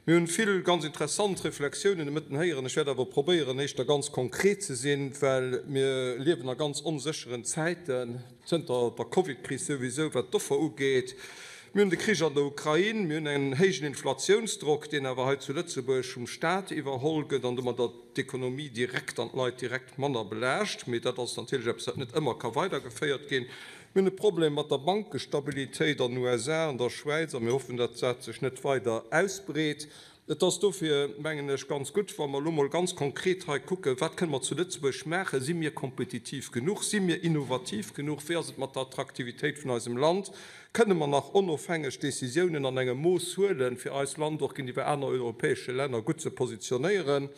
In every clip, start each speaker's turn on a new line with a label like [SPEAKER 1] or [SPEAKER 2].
[SPEAKER 1] Mir hunn vill ganz interessant Reflexiounen de Mëtten héieren. Ech wäert awer probéieren, éischter ganz konkret ze sinn, well mir liewen a ganz onsécheren Zäiten, zënter der Covidkris souwisou, wat d'Offer ugeet. Mir hunn de Krich an der Ukrain, mir hunn en héijen Inflatiounsdrock, deen awer hei zu Lëtzebuerg vum Staat iwwerholl gëtt an domadder d'Ekonomie direkt an d'Leit direkt manner belaascht. Mee dat ass natierlech eppes, wat net ëmmer ka weidergeféiert ginn. Mir hunn e Problem mat der Bankestabilitéit an den USA, an der Schwäiz, a mir hoffen, datt dat sech net weider ausbreet. Et ass dofir, mengen ech, ganz gutt, wa mer elo mol ganz konkret hei kucken, Wat kënne mer zu Lëtzebuerg maachen? Si mir kompetitiv genuch? Si mir innovativ genuch? Wéi ass et mat der Attraktivitéit vun eisem Land? Kënne mer nach onofhängeg Décisiounen an engem Mooss huelen, fir eist Land och géintiwwer aner europäesche Länner gutt ze positionéieren?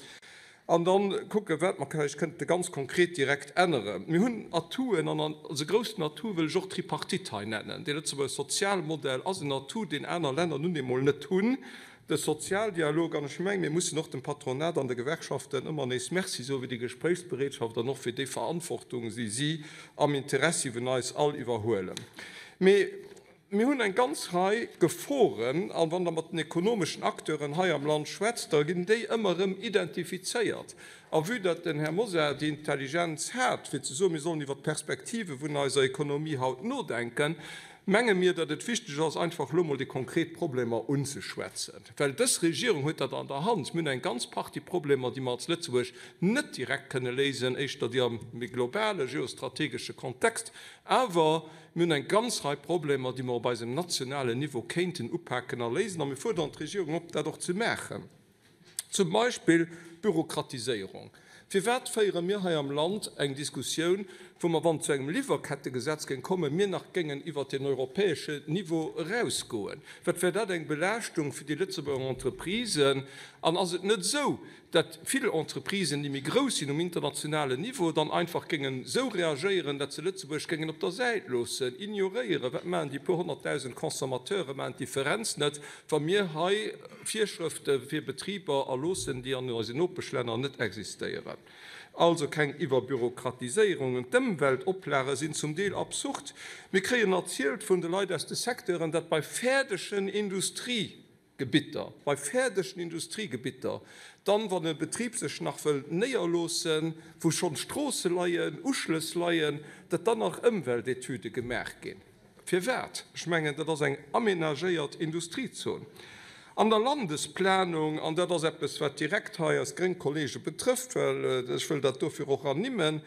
[SPEAKER 1] An dann kucken, wat mer vläicht kënnte ganz konkret direkt änneren. Mir hunn Atouen, an als e groussen Atout wëll ech och d'Tripartite hei nennen. Dee Lëtzebuerger Sozialmodell ass en Atout, deen aner Länner nun eemol net hunn, de Sozialdialog. An ech mengen, mir mussen och dem Patronat an de Gewerkschaften ëmmer nees Merci soe fir déi Gespréichsbereetschaft an och fir déi Verantwortung, déi si am Interessi vun eis all iwwerhuelen. Mee Mir hunn eng ganz Rei Geforen, a wann Der mat den ekonomeschen Acteuren hei am Land schwätzt, da ginn déi ëmmer erëm identifizéiert. A vue datt den Här Mosar déi Intelligenz hat, fir ze soen, mir sollen iwwert d'Perspektive vun eiser Ekonomie haut nodenken, menge mir, datt et wichteg ass, einfach elo mol déi konkret Problemer unzeschwätzen. Well dës Regierung huet dat an der Hand. Mir hunn eng ganz Partie Problemer, déi mer als Lëtzebuerg net direkt kënne léisen, éischter déi am méi globale geostrategesche Kontext. Awer Mir hunn eng ganz Rei Problemer, déi mer op eisem nationalen Niveau kéinten upaken a léisen, a mir fuerderen d'Regierung op, dat och ze maachen. Zum Beispill d'Bürokratiséierung. Firwat féiere mir hei am Land eng Diskussioun, wou mer, wann et zu engem Liwwerkettegesetz géing kommen, mir nach géingen iwwert den europäesche Niveau erausgoen? Wat wär dat eng Belaaschtung fir déi Lëtzebuerger Entreprisen? An ass et net esou, datt vill Entreprisen, déi méi grouss sinn um internationalen Niveau, dann einfach géingen esou reagéieren, datt se Lëtzebuerg géingen op der Säit loossen, ignoréieren. Wat maachen déi puer honnertdausend Consommateure maachen d'Differenz net, wa mir hei Virschrëfte fir Betriber erloossen, déi an eisen Nopeschlänner net existéieren. Also keng Iwwerbürokratiséierung. D'Ëmweltoplage sinn zum Deel absurd. Mir kréien erzielt vun de Leit aus de Secteuren, datt bei fäerdegen Industrie, Gebitter, bei fäerdegen Industriegebitter, dann, wann e Betrib sech nach wëll néierloossen, wou schonn Stroosse leien, Uschlëss leien, datt dann nach Ëmweltetüde gemaach ginn. Firwat? Ech mengen, dat ass eng amenagéiert Industriezon. An der Landesplanung, an dat ass eppes, wat direkt hei eis gréng Kollege betrëfft, well ech wëll dat dofir och ernimmen,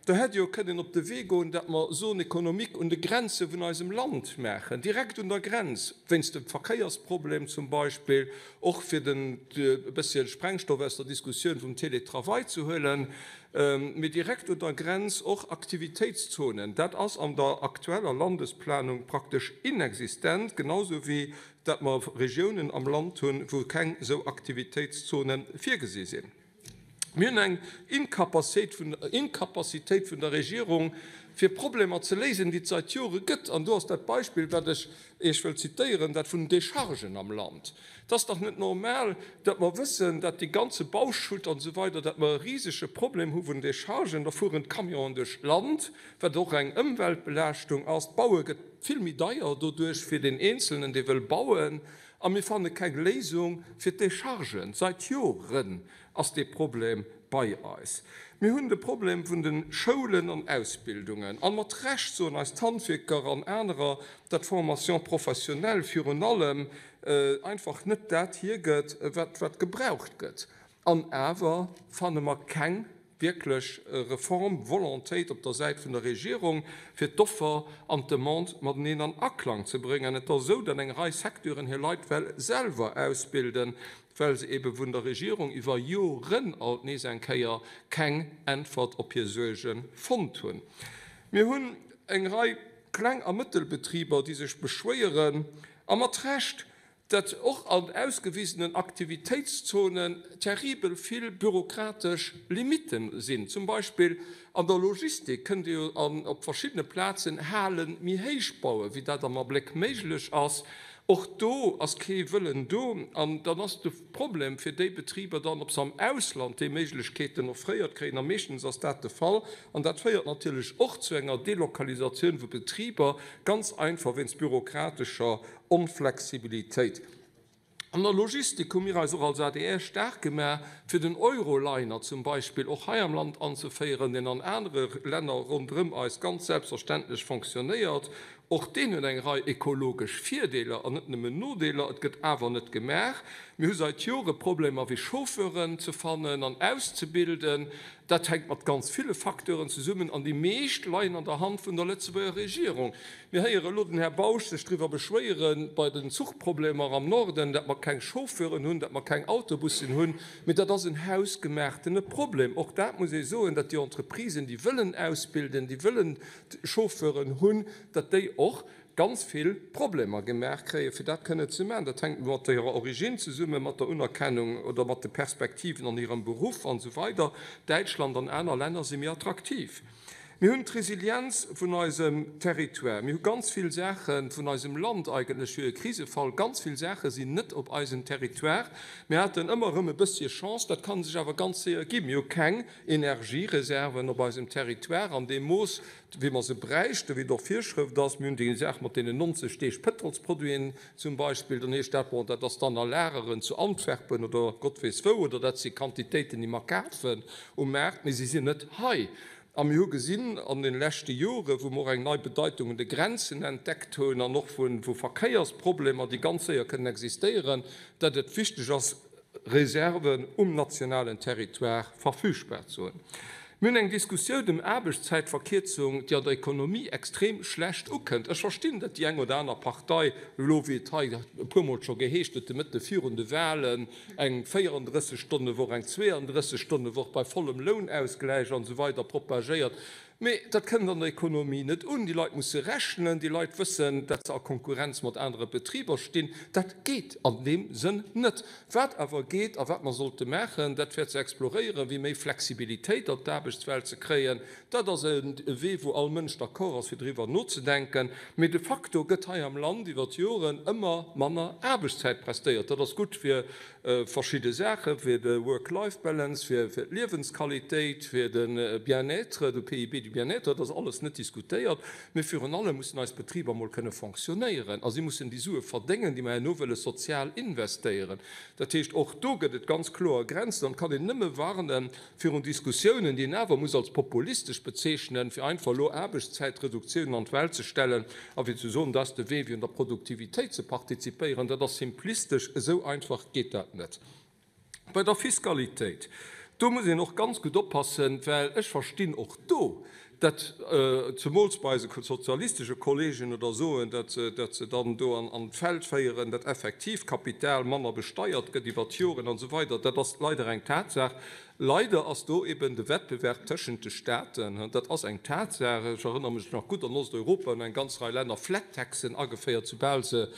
[SPEAKER 1] Do hätt ee jo kënnen op de Wee goen, datt mer Zone économique un de Grenze vun eisem Land maachen, direkt un der Grenz, wéinst dem Verkéiersproblem zum Beispill, och fir den e bësschen Sprengstoff aus der Diskussioun vum Télétravail ze huelen, mee direkt un der Grenz och Aktivitéitszonen. Dat ass an der aktueller Landesplanung praktesch inexistent, genau sou wéi datt mer Regiounen am Land hunn, wou keng esou Aktivitéitszone virgesi sinn. Mir hunn eng Incapacitéit vun der Regierung, fir Problemer ze léisen, déi et seit Jore gëtt. An do ass dat Beispill, wat ech Iech wëll zitieren, dat vun den Déchargen am Land. Et ass dach net normal, datt mer wëssen, datt dee ganze Bauschutt an esou weider, datt mer e risege Problem hu vun Déchargen. Da fueren d'Camionen duerch d'Land, wat och eng Ëmweltbelaaschtung ass. D'Baue gëtt vill méi deier doduerch fir deen Eenzelnen, dee wëll bauen. A mir fanne keng Léisung fir d'Déchargen. Seit Joren ass dee Problem bei eis. Mir hunn de Problem vun de Schoulen an Ausbildungen. A mat Recht soen eis d'Handwierker an anerer, datt d'Formation professionnelle virun allem einfach net dat hiergëtt, wat gebraucht gëtt. An awer fanne mer keng wierklech Reformvolontéit op der Säit vun der Regierung, fir d'Offer an d'Demande mateneen an Aklang ze bréngen. Et ass esou, datt eng Rei Secteuren hir Leit well selwer ausbilden, well se ebe vun der Regierung iwwer Joren alt nees eng Kéier keng Äntwert op hir Suerge fonnt hunn. Mir hunn eng Rei Kleng a Mëttelbetriber, déi sech beschwéieren, a mat Recht, datt och an ausgewisenen Aktivitéitszonen terribel vill bürokratesch Limitten sinn. Zum Beispill an der Logistik kënnt Dir jo an op verschiddene Plazen Hale méi héich bauen, wéi dat am Abléck méiglech ass. Och do ass kee Wëllen do. An dann ass de Problem fir déi Betriber dann, ob se am Ausland déi Méiglechkeeten offréiert kréien. A meeschtens ass dat de Fall. An dat féiert natierlech och zu enger Delokalisatioun vu Betriber, ganz einfach wéinst bürokratescher Onflexibilitéit. An der Logistik hu mir eis och als adr staark gemaach, fir den Euroliner zum Beispill och hei am Land anzeféieren, deen an anere Länner ronderëm eis ganz selbstverständlech fonctionnéiert. Och deen huet eng Rei ekologesch Virdeeler an net nëmmen Nodeeler. Et gëtt awer net gemaach. Mir hu seit Jore Problemer, fir Chauffeuren ze fannen an auszebilden. Dat hänkt mat ganz ville Facteuren zesummen an déi meescht leien an der Hand vun der Lëtzebuerger Regierung. Mir héiere elo den Här Bausch sech driwwer beschwéiere bei den Zuchproblemer am Norden, datt mer keng Chauffeuren hunn, datt mer keng Autobussen hunn. Mee dat ass en hausgemaachtene Problem. Och dat muss ee soen, datt déi Entreprisen, déi wëllen ausbilden, déi wëllen Chauffeuren hunn, datt déi och ganz vill Problemer gemaach kréien, fir dat kënne ze maachen. Dat hänkt mat hirer Origine zesummen, mat der Unerkennung oder mat de Perspektiven an hirem Beruff an esou weider. Däitschland an aner Länner si méi attraktiv. Mir hunn d'Resilienz vun eisem Territoire. Mir hu ganz vill Saache vun eisem Land eigentlech fir e Krisefall. Ganz vill Saache sinn net op eisem Territoire. Mir haten ëmmer erëm e bëssche Chance, dat ka sech awer ganz séier ginn. Mir hu keng Energiereserven op eisem Territoire an deem Mooss, wéi mer se bräichten, wéi et och Virschrëft ass. Mir hunn déi Saach mat deenen 90 Deeg Pëtrolsproduiten zum Beispill, dann heescht dat, bon, dat ass dann a Lageren zu Antwerpen oder Gott weess wou, oder dat si Quantitéiten, déi mer kafen um Maart, mee si sinn net hei. A mir hu gesinn an de leschte Joren, wou mer och eng nei Bedeitung un de Grenzen entdeckt hunn an och vu Verkéiersproblemer, déi ganz séier kënnen existéieren, datt et wichteg ass, Reserven um nationalen Territoire verfügbar ze hunn. Mir hunn eng Diskussioun ëm Aarbechtszäitverkierzung, déi an der Ekonomie extrem schlecht ukënnt. Ech verstinn, datt déi eng oder aner Partei elo, wéi et hei e puermol scho geheescht huet de Mëtte virun de Wahlen, eng 34 Stonne-Woch, eng 32 Stonne-Woch bei vollem Lounausgläich an esou weider propagéiert. Mee dat kënnt an der Ekonomie net un. Déi Leit musse rechnen, déi Leit wëssen, dat se a Konkurrenz mat anere Betriber stinn. Dat geet an deem Sënn net. Wat awer geet a wat mer sollte maachen, dat wär ze exploréieren, wéi méi Flexibilitéit an d'Aarbechtswelt ze kréien. Dat ass e Wee, wou all Mënsch d'accord ass, fir driwwer nozedenken. Mee de facto gëtt hei am Land iwwer d'Joren ëmmer manner Aarbechtszäit prestéiert. Dat ass gutt fir verschidde Saachen, fir de Work-Life-Balance, fir d'Liewensqualitéit, fir de Bien-être, de PIB du bien-être, dat ass alles net diskutéiert. Mee virun allem mussen eis Betriber emol kënne fonctionnéieren a si mussen déi Sue verdéngen, déi mer herno wëlle sozial investéieren. Dat heescht, och do gëtt et ganz kloer Grenzen an et kann een nëmme warne virun Diskussiounen, déi een awer muss als populistesch bezeechnen, fir einfach elo Aarbechtszäitreduktiounen an d'Welt ze stellen a fir ze soen, dat ass de Wee fir un der Produktivitéit ze partizipéieren, dat ass simplistesch. Esou einfach geet dat net. Bei der Fiskalitéit, do muss een och ganz gutt oppassen, well ech verstinn och do, dat zemools bei eise sozialistesche Kollegen oder soen, datt se dann do an d'Feld féieren, datt effektiv Kapital manner besteiert gëtt iwwert d'Joren an esou weider. Dat ass leider eng Tatsaach. Leider ass do eben de Wettbewerb tëschent de Staten, dat ass eng Tatsaach. Ech erënnere mech nach gutt, an Osteuropa hunn eng ganz Rei Länner Flat-Taxen ageféiert, soubal se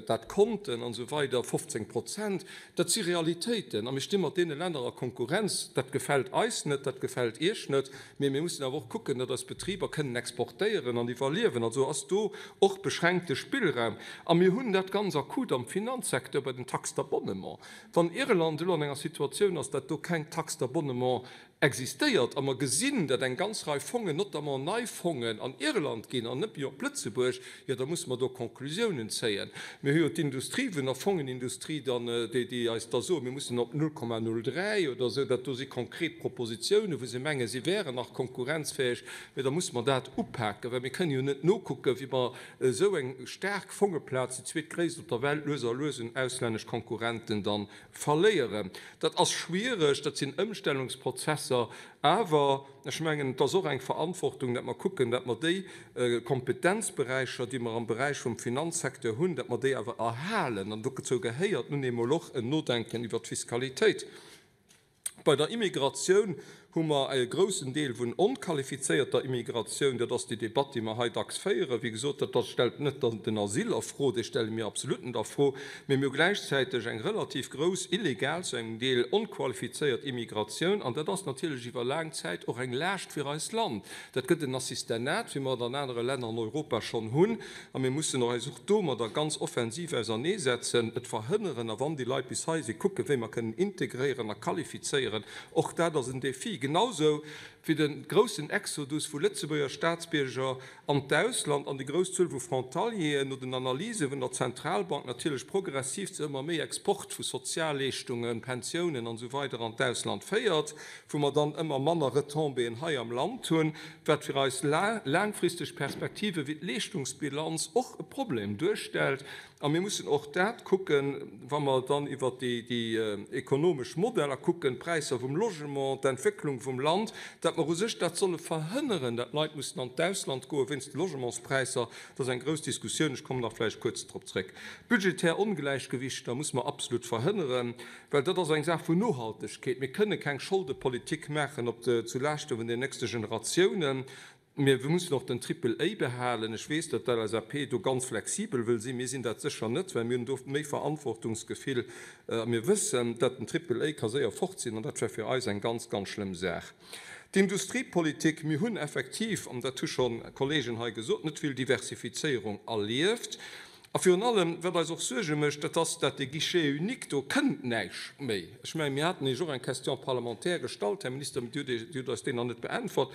[SPEAKER 1] dat konnten an esou weider, 15 Prozent. Dat si Realitéiten a mir sti mat deene Länner a Konkurrenz. Dat gefält eis net, dat gefält Iech net, mee mir mussen awer och kucken, datt eis Betriber kënnen exportéieren an iwwerliewen. Also ass do och beschränkte Spillraum. A mir hunn dat ganz akut am Finanzsecteur bei den Taxes d'abonnement. Wann Irland elo an enger Situatioun ass, datt do keng Taxe d'abonnement existéiert a mer gesinn, datt eng ganz Rei Fongen, notamment nei Fongen, an Irland ginn an net méi op Lëtzebuerg, jo da musse mer do Konklusiounen zéien. Mir hu jo d'Industrie vun der Fongenindustrie dann, déi déi eis da soen, mir mussen op 0,03 oder esou, dat do si konkret Propositionen, wou se mengen, si wäeren nach konkurrenzfäeg, mä da musse mer dat upaken, well mir kënnen jo net nokucken, wéi mer esou eng staark Fongeplaz, déi zweetgréisst op der Welt, lues a lues un auslännesch Konkurrenten dann verléieren. Dat ass schwiereg, dat sinn Ëmstellungsprozesser, awer ech mengen, et ass och eng Verantwortung, dat mer kucken, dat mer déi Kompetenzberäicher, déi mer am Beräich vum Finanzsecteur hunn, dat mer déi awer erhalen. An dozou gehéiert nun eemol och en Nodenken iwwert d'Fiskalitéit. Bei der Immigratioun hu mer e groussen Deel vun onqualifizéierter Immigratioun. Dat ass déi Debatt, déi mer hei dacks féieren. Wéi gesot, dat stellt net den Asyl a Fro, dee stelle mir absolut net a Fro, mee mir hu gläichzäiteg eng relativ grouss illegal, zu engem Deel onqualifizéiert Immigratioun. An dat ass natierlech iwwer laang Zäit och eng Laascht fir eist Land. Dat gëtt en Assistenat, wéi mer et an anere Länner an Europa schonn hunn. A mir mussen eis och domadder ganz offensiv auserneesetzen, et verhënneren a wann déi Leit bis hei sinn, kucken, wéi mer kënnen integréieren a qualifizéieren. Och dat ass en Défi. Genausou wéi de groussen Exodus vu Lëtzebuerger Staatsbierger an d'Ausland an déi grouss Zuel vu Frontalieren, no den Analyse vun der Zentralbank natierlech progressiv zu ëmmer méi Export vu Sozialleeschtungen, Pensiounen an esou weider an d'Ausland féiert, wou mer dann ëmmer manner Retombéeën hei am Land hunn, wat fir eis laangfristeg Perspektive wéi d'Leeschtungsbilanz och e Problem duerstellt. A mir mussen och dat kucken, wa mer dann iwwert déi ekonomesch Modeller kucken, d'Präisser vum Logement, d'Entwécklung vum Land, datt mer u sech dat solle verhënneren, datt Leit mussen an d'Ausland goe wéinst de Logementspräisser. Dat ass eng grouss Diskussioun, ech kommen nach vläicht kuerz drop zréck. Budgetär Ongläichgewichter muss mer absolut verhënneren, well dat ass eng Saach vun Nohaltegkeet. Mir kënne keng Scholdepolitik maachen op zu Laaschte vun den nächste Generatiounen. Mir mussen och den Triple A behalen. Ech weess, datt d'LSAP do ganz flexibel wëll sinn. Mir sinn dat sécher net, well mir hunn do méi Verantwortungsgefill a mir wëssen, datt den Triple A ka séier fort sinn an dat wär fir eis eng ganz, ganz schlëmm Saach. D'Industriepolitik, Mir hunn effektiv, an dat hu scho Kolleegen hei gesot, net vill Diversifizéierung erlieft. A virun allem, wat eis och Suerge mécht, dat ass, dat dee Guichet unique, do kënnt näischt méi. Ech mengen, mir haten Iech och eng Question parlementaire gestallt, Här Minister, mee Dir hutt eis déi nach net beäntwert.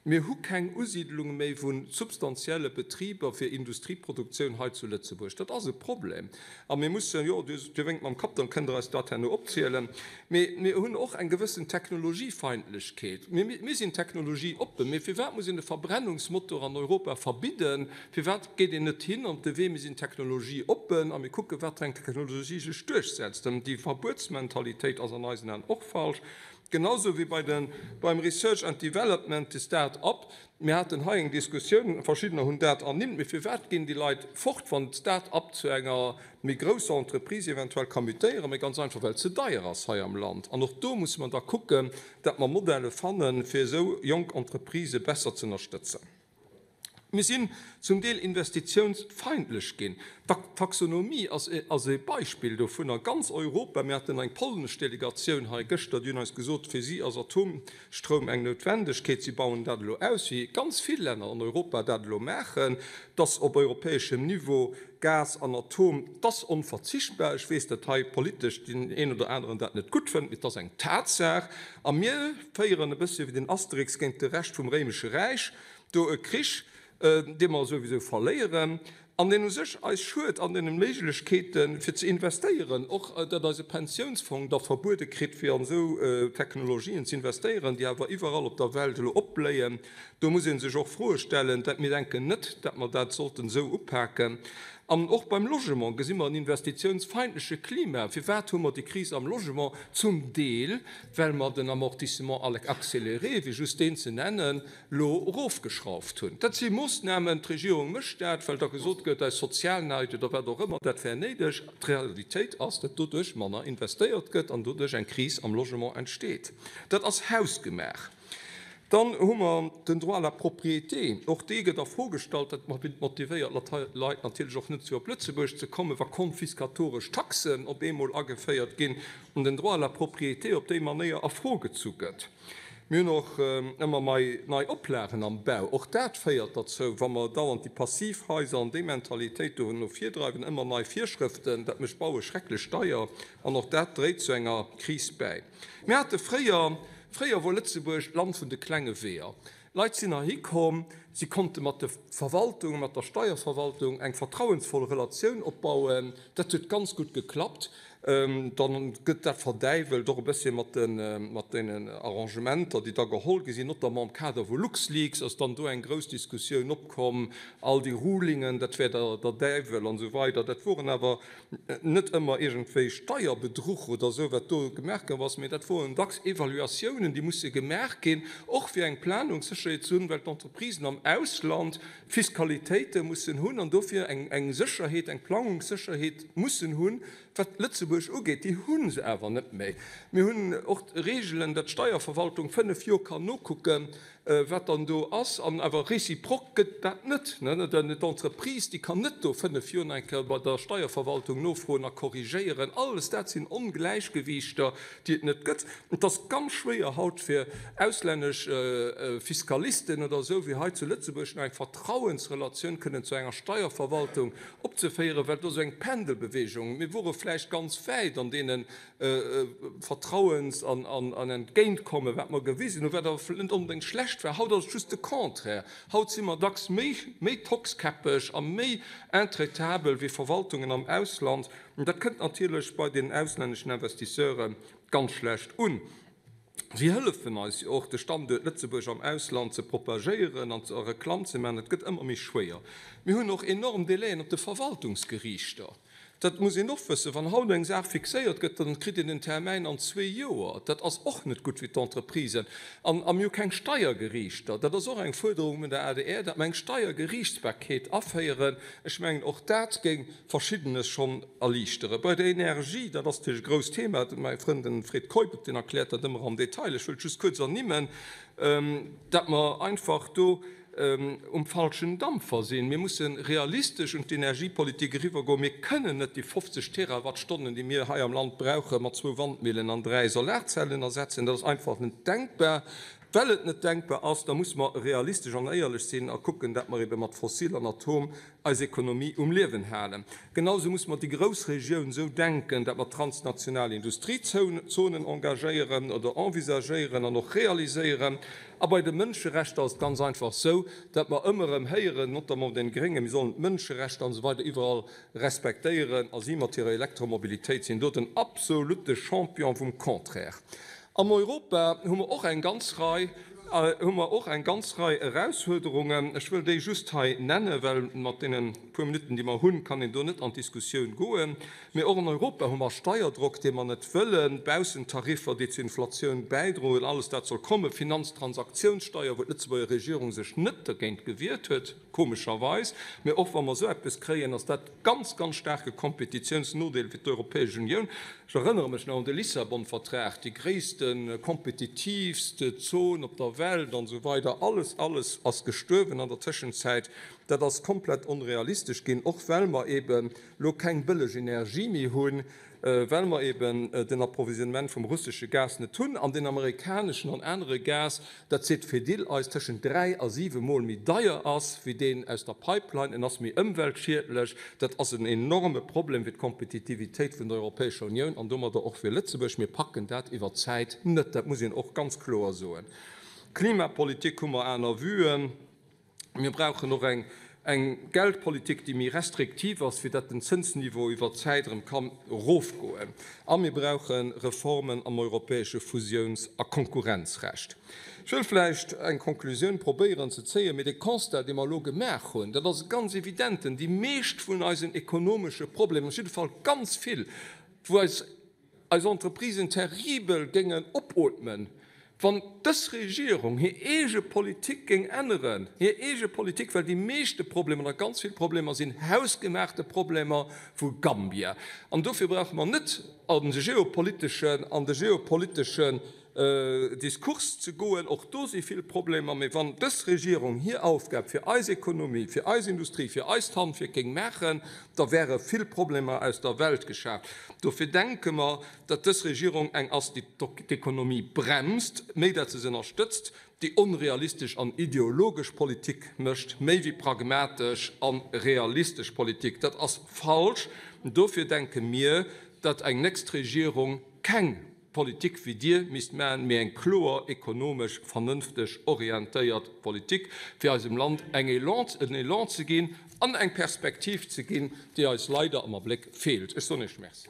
[SPEAKER 1] Mir hu keng Usiidlung méi vu substantielle Betriber fir Industrieproduktioun hei zu Lëtzebuerg. Dat ass e Problem. A mir mussen, jo, Dir wénkt mam Kapp, dann kënnt Der eis dat herno opzielen, mee mir hunn och eng gewëssen Technologiefeindlechkeet. Mir sinn technologieoppen, mee firwat muss een e Verbrennungsmotor an Europa verbidden? Firwat geet een net hin op de Wee, mir sinn technologieoppen a mir kucken, wat fir eng Technologie sech duerchsetzt? Déi Verbuetsmentalitéit ass an eisen Aen och falsch, genausou wéi bei de, beim Research and Development, de Start-up. Mir haten hei eng Diskussioun, verschiddener hunn dat ernimmt, mee firwat ginn déi Leit fort, wann d'Start-up zu enger méi grousser Entreprise eventuell ka mutéieren? Mee ganz einfach, well et ze deier ass hei am Land. An och do musse mer da kucken, datt mer Modelle fannen, fir esou jonk Entreprisë besser ze ënnerstëtzen. Mir sinn zum Deel investitiounsfeindlech ginn. D'Taxonomie ass e Beispill dovun. A ganz Europa, mir haten eng polnesch Delegatioun hei gëschter, déi hunn eis gesot, fir si ass Atomstroum eng Noutwendegkeet, si bauen dat elo aus, wéi ganz vill Länner an Europa dat elo maachen, dass op europäeschem Niveau Gas an Atom, 't ass onverzichtbar. Ech weess, datt hei politesch deen een oder aneren dat net gutt fënnt, mee 't ass eng Tatsaach. A mir féieren e bëssche wéi den Asterix géint de Rescht vum Réimesche Räich do e Krich, dee mer souwisou verléieren an deen u sech eis schued an deene Méiglechkeete fir ze investéieren, och datt eise Pensiounsfong da verbuede kritt, fir an esou Technologien ze investéieren, déi awer iwwerall op der Welt elo opbléien. Do muss ee sech och Froe stellen. Dat mir denken net, datt mer dat sollten esou upaken. An och beim Logement gesi mer en investitiounsfeindleche Klima. Firwat hu mer déi Kris am Logement? Zum Deel, well mer den Amortissement accéléré, fir just deen ze nennen, elo erofgeschrauft hunn. Dat si Moossnamen, d'Regierung mécht dat, well da gesot gëtt, aus Sozialneid oder wat och ëmmer, dat wär néideg. D'Realitéit ass, datt doduerch manner investéiert gëtt an doduerch eng Kris am Logement entsteet. Dat ass hausgemaach. Dann hu mer den Droit à la propriété. Och dee gëtt a Fro gestallt. Dat motivéiert d'Leit natierlech och net, fir op Lëtzebuerg ze kommen, wa konfiskatoresch Taxen op eemol ageféiert ginn an den Droit à la propriété op déi Manéier a Fro gezu gëtt. Mir hunn och ëmmer mei nei Oplagen am Bau. Och dat féiert derzou, wa mer dauernd déi Passivhaiser an déi Mentalitéit do no vir dreiwen, ëmmer nei Virschrëften, dat mécht Baue schrecklech deier an och dat dréit zu enger Kris bäi. Mir hate fréier, fréier wor Lëtzebuerg d'Land vun de klenge Weeër. Leit sinn heihi komm, si konnte mat de Verwaltungen, mat der Steierverwaltung eng vertrauensvoll Relatioun opbauen. Dat huet ganz gutt geklappt. Dann gëtt dat verdäiwelt och e bësschen mat de, mat deenen Arrangementer, déi da geholl gi sinn, notamment am Kader vu LuxLeaks ass dann do eng grouss Diskussioun opkomm, all déi Rulingen, dat wär der, der Däiwel an esou weider. Dat woren awer net ëmmer iergendwéi Steierbedruch oder esou, wat do gemaach gouf ass, mee dat woren dacks Evaluatiounen, déi musse gemaach ginn, och fir eng Planungssécherheet ze hunn, well d'Entreprisen am Ausland Fiskalitéite mussen hunn an dofir eng Sécherheet, eng Plangungssécherheet mussen hunn, wat Lëtzebuerg ugeet. Déi hu se awer net méi. Mir hunn och Reegelen, datt d'Steierverwaltung 5 Joer kann nokucken, wat dann do ass, an awer réciproque gëtt dat net. D'Entreprise, déi kann net do 5 Joer nach eng Kéier bei der Steierverwaltung nofroen a korrigéieren. Alles dat sinn Ongläichgewiichter, déi et net gëtt. Et ass ganz schwéier haut fir auslännesch Fiskalisten oder esou wéi hei zu Lëtzebuerg nach eng Vertrauensrelatioun kënnen zu enger Steierverwaltung opzeféieren, well do esou eng Pendelbewegung, mir wore vläicht ganz. ganz wäit an deene Vertrauens an Entgéintkommen, wat mer gewisen hunn, wat awer net onbedéngt schlecht war. Haut ass et just de Contraire. Haut si mer dacks méi, méi tockskäppeg a méi intraitabel wéi Verwaltungen am Ausland. An dat kënnt natierlech bei den auslänneschen Investisseure ganz schlecht un. Si hëllefen eis jo och, de Standuert Lëtzebuerg am Ausland ze propagéieren an Reklamm ze maachen. Dat gëtt ëmmer méi schwéier. Mir hunn och enorm Délaiën op de Verwaltungsgeriichter. Dat muss een och wëssen. Wann haut eng Saach fixéiert gëtt, dann kritt een den Termäin an zwee Joer. Dat ass och net gutt fir d'Entreprisen. An a mir hu keng Steiergeriichter. Dat ass och eng Fuerderung vun der adr, datt mer eng Steiergeriichtsbarkeet aféieren. Ech mengen, och dat géing Verschiddenes schonn erliichtere. Bei der Energie, dat ass natierlech e grousst Thema, mäi Frënd den Fred Keup, deen erkläert dat ëmmer am Detail, ech wëllt just kuerz ernimmen, datt mer einfach do um falschen Dampfer sinn. Mir musse realistesch un d'Energiepolitik eriwwergoen. Mir kënnen net déi 50 Terawattstonnen, déi mir hei am Land brauchen, mat zwou Wandmillen an dräi Solarzellen ersetzen. Dat ass einfach net denkbar. Well et net denkbar ass, da musse mer realistesch an éierlech sinn a kucken, dat mer ebe mat Fossil an Atom eis Ekonomie um Liewen halen. Genau sou musse mer déi Groussregioun sou denken, dat mer transnational Industriezonen engagéieren oder envisagéieren an och realiséieren. A bei de Mënscherechter ass et ganz einfach sou, dat mer ëmmer erëm héieren, notamment vun den Gréngen, mir sollen d'Mënscherechter an esou weider iwwerall respektéieren, a si mat hirer Elektromobilitéit sinn do den absolute Champion vum Contraire. Am Europa hu mer och eng ganz Rei, hu mer och eng ganz Rei Erausfuerderungen. Ech wëll déi just hei nennen, well mat deene puer Minutten, déi mer hunn, kann een do net an d'Diskussioun goen. Mee och an Europa hu mer Steierdrock, dee mer net wëllen, Baussentariffer, déi zur Inflatioun bäidroen, alles dat soll kommen, Finanztransaktionssteuer, wou d'Lëtzebuerger Regierung sech net dergéint gewiert huet, komescherweis. Mee och wa mer esou eppes kréien, ass dat ganz, ganz staarke Kompetitionsnodeel fir d'Europäesch Unioun. Ech erënnere mech nach un de Lissabon-Vertrag, déi gréisste kompetitiivst Zon op der Welt an esou weider. Alles, alles ass gestuerwen an der Tëschenzäit. Dat ass komplett onrealistesch ginn, och well mer eeben elo keng bëlleg Energie méi hunn, well mer eben den Approvisionnement vum russesche Gas net hunn an deen amerikaneschen an anere Gas, dat seet d'Fedil eis, tëschent 3 a 7 Mol méi deier ass wéi deen aus der Pipeline. En ass méi ëmweltschiedlech. Dat ass en enorme Problem fir d'Kompetitivitéit vun der Europäescher Unioun an domadder och fir Lëtzebuerg. Mir packen dat iwwer d'Zäit net, dat muss een och ganz kloer soen. Klimapolitik hu mer aner Vuen. Mir brauchen och eng Geldpolitik, déi méi restriktiv ass, fir datt den Zënsniveau iwwer d'Zäit erëm kann erofgoen. A mir brauche Reformen am europäesche Fusiouns a Konkurrenzrecht. Ech wëll vläicht eng Konklusioun probéieren ze zéien, mee dee Constat, dee mer elo gemaach hunn, dat ass e ganz evidenten, Déi meescht vun eisen ekonomesche Problemer, op jidde Fall ganz vill, wou eis eis Entreprisen terribel géingen opootmen, wann dës Regierung hir eege Politik géing änneren, hir eege Politik, well déi meeschte Problemer oder ganz vill Problemer sinn hausgemaachte Problemer vu Gambia. An dofir brauche mer net an de geopoliteschen, an de geopoliteschen Diskurs ze goen. Och do si vill Problemer. Mee wann dës Regierung hir Aufgab fir eis Ekonomie, fir eis Industrie, fir eist Handwierk géing maachen, da wäre vill Problemer aus der Welt geschaaft. Dofir denke mer, datt dës Regierung eng ass, déi d'Ekonomie bremst, méi dat se se ënnerstëtzt, déi onrealistesch an ideologesch Politik mécht, méi wéi pragmatesch a realistesch Politik. Dat ass falsch. Dofir denke mir, datt eng nächst Regierung keng Politik wéi Dir misst maachen, mee eng kloer ekonomesch vernënfteg orientéiert Politik, fir eisem Land eng Elan, en Elan ze ginn an eng Perspektiv ze ginn, déi eis leider am Abléck feelt. Ech soen Iech Merci.